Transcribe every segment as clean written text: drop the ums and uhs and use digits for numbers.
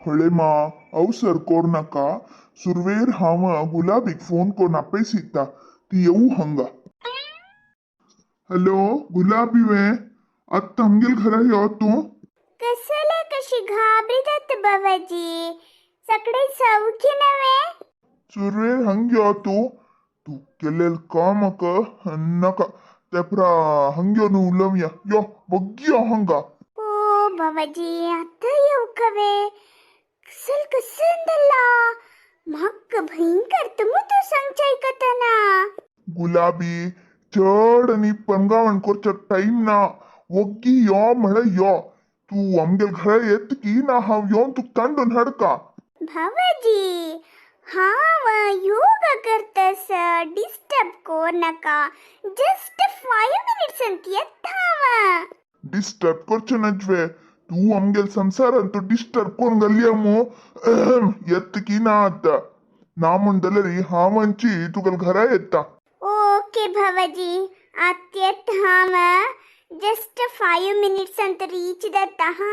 हळे मा, अवसर कोर नाका. सुरवेर हांव गुलाबीक फोन कोरून आपयसिता, ती येऊ हंगा. हॅलो गुलाबी वे, आत्ता आमगेल घरा यो तूं. कसले कशी घाबरी जात बाबाजी, सगळे सौखी नव्हे? सुरवेर हंग यो तूं. तू केलेल कामक नाका तेपरा हंग यो न्हू, उलोवया. यो वग्गी यो हंगा. ओ बाबाजी, आता येऊ कवे? कसल कसं दल्ला, म्हाका भयंकर तुमू तूं सांगच्या ऐकतना. गुलाबी, चड आनी पणगावण करचो टायम ना. वग्गी यो म्हळ्यार यो. तूं आमगेल घरा येत की ना हांव येवन तुका तांडून हाडका? भावाजी, हांव योगा करतस, डिस्टर्ब कोर नाका. जस्ट 5 मिनिट्स अंत येता हांव. डिस्टर्ब करचें नजवे. तूं आमगेल संसारान तूं डिस्टर्ब कोण घालया मू. येत की ना आतां? ना म्हण जाल्यार हांव आमची तुगेल घरा येता. ओके भावाजी, आत येता हांव. जस्ट 5 मिनिट्स अंत रीच जाता हा.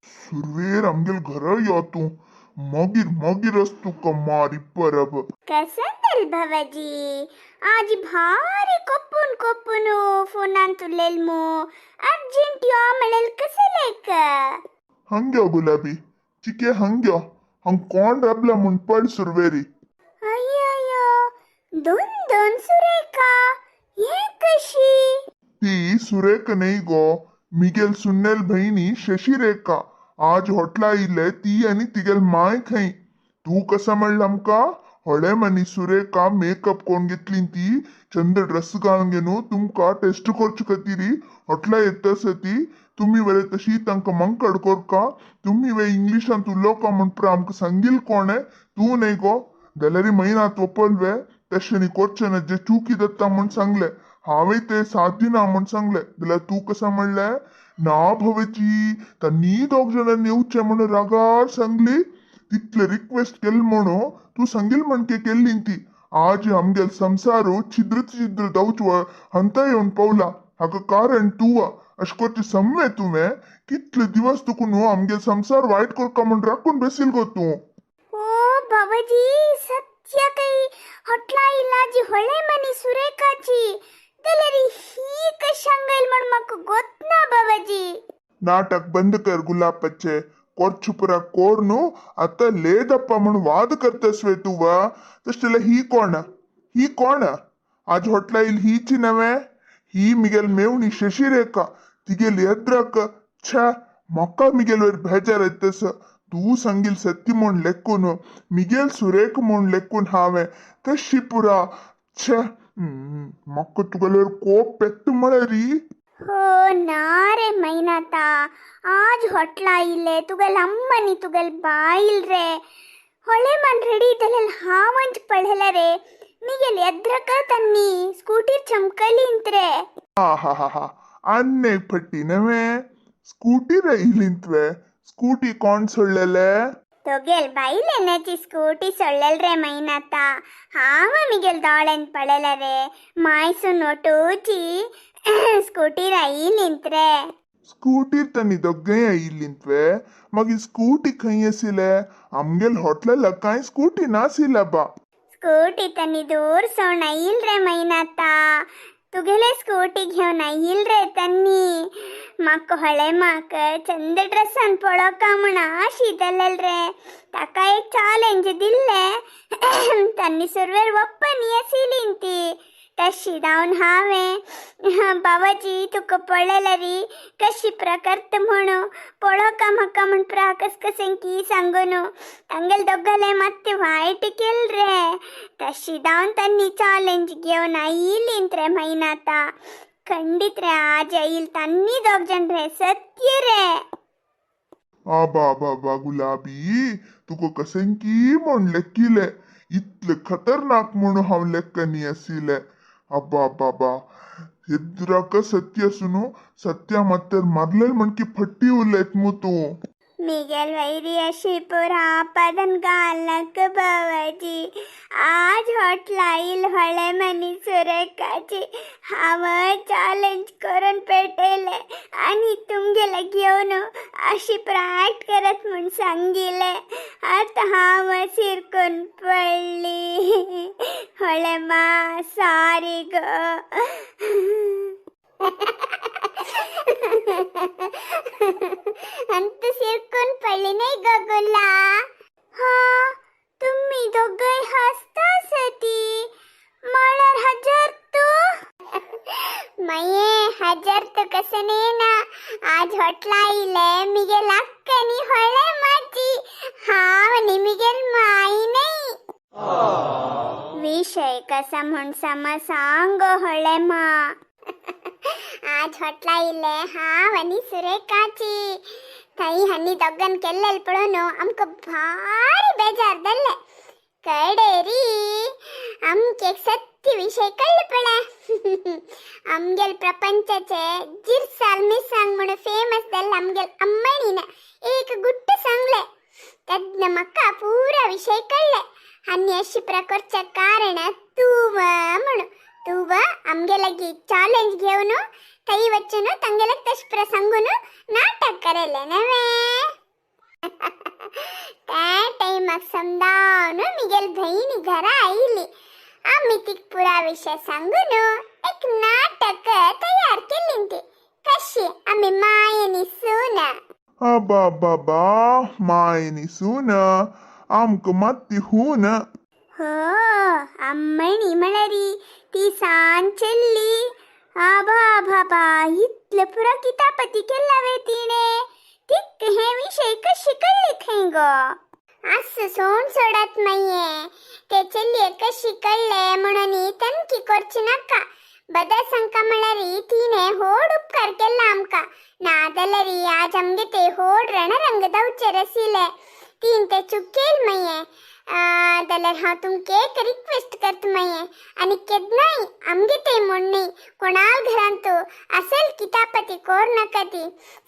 सुरवेर आमगेल घरा यो तूं, मागीर मागीरच तुका मारी परब. कसं जाल भावाजी, आज भारी कोपून कोपून फोनान तुलेल मू, अर्जंट यो म्हणेल कसं लेक? हंग यो गुलाबी चिके, हंग यो. हंग कोण राबला म्हूण पळ सुरवेरी. अय्यो, दोन दोन सुरेखा, हे कशी? ती सुरेख न्हय गो, मिगेल सुन्नेल भयणी शशिरेखा. आज हॉटला आयिल्ले ती आनी तिगेल माय खंय. तूं कसां म्हणलें आमकां, होळे मनी सुरेखा मेकअप कोण घेतली ती, चंद ड्रेस घालून घेवन तुमकां टेस्ट करचे खातीर हॉटला येता आसा ती. तुमी वरे तशी तांकां मंकड कोरका, तुमी वे इंग्लिशांत उलोवका म्हण पुरो आमकां सांगील कोणें, तूं न्हय गो? जाल्यार म्हयनात वपल वे, तशें न्ही करचें ना, जे चुकी जाता म्हूण सांगलें हांवें, ते साध्य ना म्हूण सांगलें. जाल्यार तूं कसां म्हणलें, ना भोवजी, तांणी दोग जाणांनी येवचें म्हूण रागार सांगली. तितले रिक्वेस्ट केली म्हणून तूं सांगील म्हणके केल्ली ती. आज आमगेल संसार छिद्र छिद्र जावचो हंता येवन पावला, हाका कारण तूं. अशें करचें समवे तुवें? कितले दिवस तुका न्हू आमगेल संसार वायट करका म्हूण राखून बेसील गो तूं? ओ बाबाजी, सत्य काही हॉटला इलाजी होळे मनी सुरेखाची, जाल्यार ही कशांगयल म्हण म्हाका गोत ना बाबाजी. नाटक बंद कर गुलाबाचे. कोरचु पुरा कोर न्हू, आतां लेदप्पा म्हूण वाद करतस वे तूं वा? तशें जाल्यार ही कोण? ही कोण आज हॉटला येयल? हीची नव्हे, ही मिगेल मेवणी शशिरेखा. तिगेली अद्रक. छे, म्हाका मिगेल वयर बेजार येतस. तूं सांगील सत्य म्हूण लेखून, मिगेल सुरेख म्हूण लेखून हांवें तशी पुरा. छे, म्हाका तुगेल्यार कोप पेट्ट म्हळ्यार. हो ना रे मैनाता, आज हॉटला इल्ले तुगेल अम्मनी तुगेल बायल रे. ಹೊಳೆ ಮನ್ ರೆಡಿ ಇದ್ದಲ್ಲ, ಹಾವಂಚ್ ಪಳೆಲ ರೇ. ಮಿಗೆಲ್ ಎದ್ರಕ ತನ್ನಿ ಸ್ಕೂಟಿರ್ ಚಮಕಲಿ ಇಂತ್ರೆ. हा हा हा हा, अन्नेक फट्टी नव्हे, स्कूटी रहिलींतवे? स्कूटी कोण सोडलेले? ತೊಗೆಲ್ ಬೈಲೆನಚಿ ಸ್ಕೂಟಿ ಸೊಳ್ಳೆಲ್ ರೇ ಮೈನಾತ. ಹಾವ ಮಿಗೆಲ್ ದಾಳೆನ್ ಪಳೆಲ ರೇ, ಮಾಯ್ಸು ನೋಟೂಚಿ ಸ್ಕೂಟಿ ರೈಲಿಂತ್ರೆ. स्कूटीर तन्नी दोगांय आयिल्लींतवे? मागीर स्कूटी खंय आशिल्ले? आमगेल हॉटला कांय स्कूटी नाशिल्ला बा. स्कूटी तन्नी दूर सोड येईल रे मैनाता. तुगेले स्कूटी घेवन येईल रे तन्नी. म्हाका होळे म्हाक चंद ड्रेसान पळोवका म्हूण आशितलेल रे. ताका एक चॅलेंज दिल्ले, तन्नी सुरवेर वप्पनी आशिल्ली ती. तशी जावन हांवें बाबाजी तुका पळयल्यारी कशी प्रकर्त म्हणू पळोवका म्हाका म्हण प्रा कस कशें की सांगून तांगेल दोगाले मात्ते वायट केल रे. तशी जावन तांणी चॅलेंज घेवन आयिलींत रे मैनाता. खंडीत रे, आज येईल तांणी दोग जण रे, सत्य रे. आबा बाबा गुलाबी, तुका कशें की म्हूण लेखिलें, इतलें खतरनाक म्हणून हांव लेखनी आशिल्लें. अब्बा बाबा, हेद्राक सत्य आसून सत्या मात्तर मारलेल म्हणकी फट्टी उलयत मू तूं. मिगेल वैरी अशी पुरा पदन घालनक बाबाजी. आज हॉटलाईल होळे मनी सुरेखाची हांव चॅलेंज करून पेटयले आणि तुमगेले घेवन अशी प्रायट करत म्हूण सांगिले. आतां हांव सिरकून पडली. होळे मा सॉरी गो. अंत सिरकून पडली नाही ग गुला. हा तुम्ही दोघे हसता ती म्हळ्यार हजर तू. मये हजर तू कसं नाही ना. आज होटला आयले मिगेल अक्कनी होळे माझी हांव आनी मिगेल माई नाही. विषय कसा म्हूण सम सांग होळे मा. आज होटला इले हांव आनी सुरेखाची थंय हनी दोगान केल्लेल पळोवन आमकां भारी बेजार जाल्लें. कडेरी आमकां एक सत्य विशय कळ्ळें पळय. आमगेल प्रपंचाचे जिरसाल मिरसांग म्हणून फेमस जाल्ले आमगेल अम्मणीन एक गुट्ट सांगलें. तेन्ना म्हाका पुरा विशय कळ्ळें. आनी अशी प्रकारचे कारण तूं म्हणून तूं आमगे लागीं चॅलेंज घेवन थंय वचून तांगेले तशें प्र सांगून नाटक करयलें नवें. त्या टायमाक समजावन मिगेल भयणी घरा आयली. आमी तिका पुरा विशय सांगून एक नाटक तयार केली ती. कशी आमी मायनी सून. अबाबाबा मायनी सून आमकां मात्ती हून. हो अम्मणी म्हळ्यारी ती सान चेल्ली. आबा बाबा इतले पुरा कितापती केला वे तिणे. तिक हे विशय कशी कळ्ळे खंय गो. आस सोण सोडत नाहीये ते चेल्ये कशी कळ्ळे म्हणून तनकी करची नाका. बदल सांगका म्हळ्यारी तिणे होड उपकार केला आमकां. नाजाल्यारी आज आमगे ते होड रणरंग जावचे रसिले. तीन ते चूक केल मागीर जाल्यार हांव तुमकां एक रिक्वेस्ट करता मागीर आनी केन्नाय आमगे ते म्हूण न्ही कोणाल घरांतू असेल कितापती कोर नाका. ती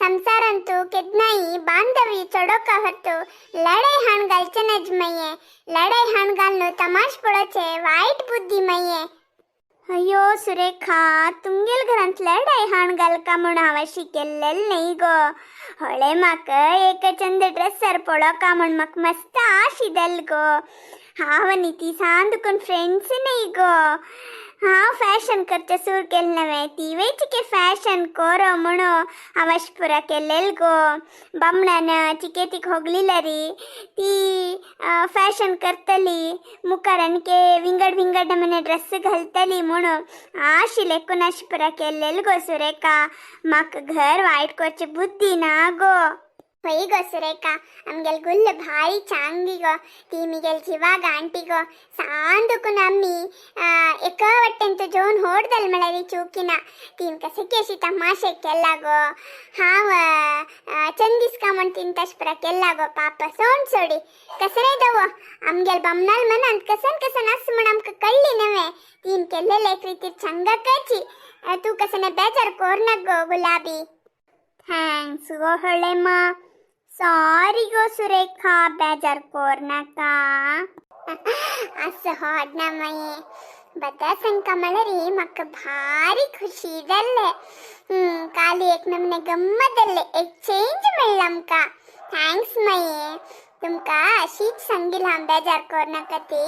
संसारांतू केन्नाय बांधवी चडोवका व्हरतू लढाई हाण घालचे नज मागीर. लढाई हाण घालून तमाश पळोवचे वायट बुद्धी मागीर. अय्यो सुरेखा तुमगेल घरांत लढाई हाण घालका म्हूण हांव अशी केल्लेल न्ही गो. होळे म्हाका एक चंद ड्रेसार पळोवका म्हूण म्हाका मस्त आशी जाल गो. हांव आनी ती सान दुकून फ्रेंड्स न्ही गो. हांव फॅशन करचें सुरू केलें नवें ती चिके फॅशन कोरो म्हणून हांव अशें पुरा केल्लेल गो. बामणान चिके तिका होगलिलरी ती फॅशन करतली मुखार आनी विंगड विंगड नमूने ड्रेस घालतली म्हणून आशी लेखून अशें पुरा केल्लेल गो सुरेखा. म्हाका घर वायट करची बुद्धी ना गो. हय गो सुरेखा आमगेल गुल्ल भारी चांगी गो. ती मिगेल जिवा गांटी गो. सान दुकून आमी एका वाटेन तूं जेवन होड जाल म्हळ्यार चुकिना. तीन कशें अशी तमाशे केला गो. हांव चंद दिसका म्हूण तीन तशें पुरा केला गो. पापा सोण सोडी कशें नाही दवो आमगेल बामणाल मनांत कसन कसन आस म्हूण आमकां कळ्ळी नवें. तीन केल्लेले एक रितीर चंगाकाची. तूं कशें बेजार कोर गो गुलाबी. Thanks गो होळेमा. सॉरी गो सुरेखा बेजार कोर नाका. असं होड ना मागीर बद्दल सांगका म्हळ्यार म्हाका भारी खुशी जाल्लें. काल एक नमूने गम्मत जाल्लें. एक चेंज मेळ्ळो आमकां. Thanks मागीर तुमकां अशीच सांगील हांव बेजार कोर नाका ती.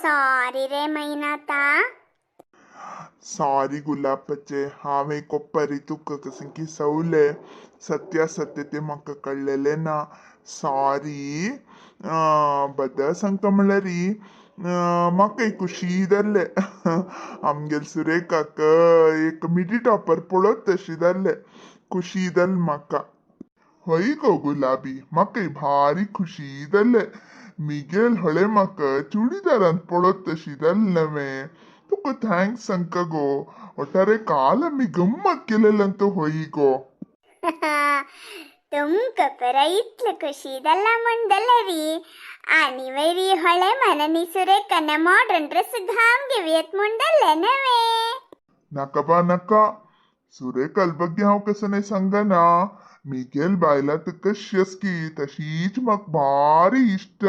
सॉरी रे मैनाता. सॉरी गुलाबाचे हांवें कोप्परी तुका कसं सवले सत्यासत्य ते म्हाका कळ्ळेलें ना. सॉरी. बद्दल सांगता म्हणल्यार म्हाका एक खुशी जाल्लें. आमगेल सुरेखाक एक मिडी टॉपर पळोवत तशी जाल्लें. खुशी जालें म्हाका. हय गो गुलाबी म्हाका भारी खुशी जालें. मिगेल हळे म्हाका चुडीदारांत पळोवत तशी जालें नवें. तुका thanks सांगका गो. वटारे काल आमी गम्मत केलेलं तो हय गो. तुमकां परा इतलें खुशी जालां म्हूण जाल्यारी आनी वयरी होळे मननी सुरेखान मॉडर्न ड्रेस घाम घेवयत म्हूण जालें नवें. नाका बा नाका. सुरेखाल ಬಗ್ಗೆ हांव कसं नाही सांगना. मिगेल बायला तर कशी की तशीच म्हाका भारी इश्ट.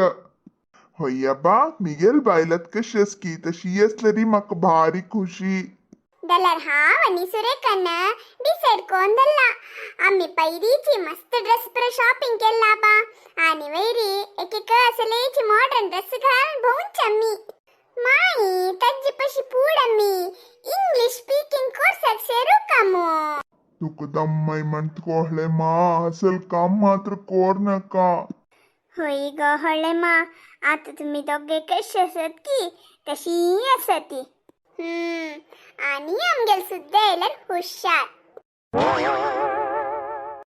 होय बा, मिगेल बायलात कशी की तशी असलेली म्हाका भारी खुशी. जाल्यार हांव आनी सुरेखान डिसायड कोन धरला, आमी पयलींची मस्त ड्रेस पर शॉपिंग केला बा आनी वयरी एक एक असलेची मॉडर्न ड्रेस घालून भोंवची आमी. माई तज्जी पशी पूड आमी इंग्लिश स्पीकिंग कोर्साक सेरूका मू. तुका दम्मय म्हणत कोहळे मा, असल काम मात्र कोर नाका. होय गो होळे मा, आता तुम्ही दोघे कशी आसात की तशी आसा ती. आनी आमगेल सुद्दां येयल्यार हुशार.